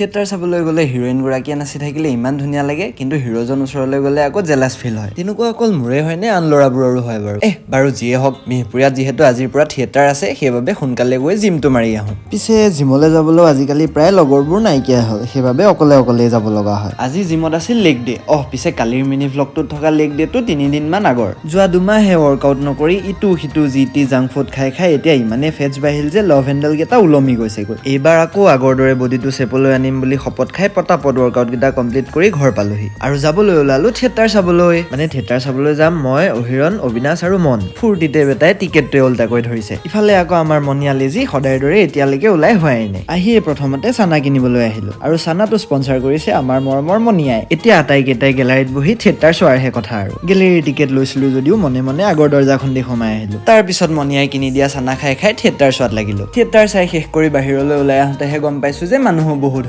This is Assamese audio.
থিয়েটাৰ চাবলৈ গ'লে হিৰইনগৰাকীয়ে নাচি থাকিলে ইমান ধুনীয়া লাগে, কিন্তু হিৰ'জন ওচৰলৈ গ'লে আকৌ জেলাছ ফিল হয়। তেনেকুৱা অকল মোৰে হয়নে আন ল'ৰাবোৰৰো হয় বাৰু? এহ বাৰু, যিয়ে হওক, বিহপুৰীয়াত যিহেতু আজিৰ পৰা থিয়েটাৰ আছে, সেইবাবে সোনকালে গৈ জিমটো মাৰি আহোঁ। পিছে জিমলৈ যাবলৈও আজিকালি প্ৰায় লগৰবোৰ নাইকিয়া হ'ল, সেইবাবে অকলে অকলেই যাব লগা হয়। আজি জিমত আছিল লেগ ডে। অহ, পিছে কালিৰ মিনি ভ্লগটোত থকা লেগ ডেটো 3 দিনমান আগৰ। যোৱা 2 মাহে ৱৰ্কআউট নকৰি ইটো সিটো যি টি জাংক ফুড খাই খাই এতিয়া ইমানেই ফেটছ বাঢ়িল যে লভ হেণ্ডেলকেইটা ওলমি গৈছেগৈ। এইবাৰ আকৌ আগৰ দৰে বডিটো চেপলৈ আনিম বুলি শপত খাই পটাপট ৱৰ্কআউটকেইটা কমপ্লিট কৰি ঘৰ পালোহি আৰু যাবলৈ ওলালো থিয়েটাৰ চাবলৈ। মানে থিয়েটাৰ চাবলৈ যাম মই, অহিৰণ, অবিনাশ আৰু মন। ফূৰ্তিতে বেটাই টিকেটটোৱে ওল্টাকৈ ধৰিছে। ইফালে আকৌ আমাৰ মনিয়ালি যি সদায় দৰে এতিয়ালৈকে ওলাই হোৱাই নাই। আহিয়ে প্ৰথমতে চানা কিনিবলৈ আহিলো আৰু চানাটো স্পনচাৰ কৰিছে আমাৰ মৰমৰ মনিয়াই। এতিয়া আটাইকেইটাই গেলাৰীত বহি থিয়েটাৰ চোৱাৰহে কথা আৰু। গেলেৰীৰ টিকেট লৈছিলো যদিও মনে মনে আগৰ দৰ্জাখন দি সোমাই আহিলো। তাৰপিছত মনিয়াই কিনি দিয়া চানা খাই খাই থিয়েটাৰ চোৱাত লাগিলো। থিয়েটাৰ চাই শেষ কৰি বাহিৰলৈ ওলাই আহোঁতেহে গম পাইছো যে মানুহো বহুত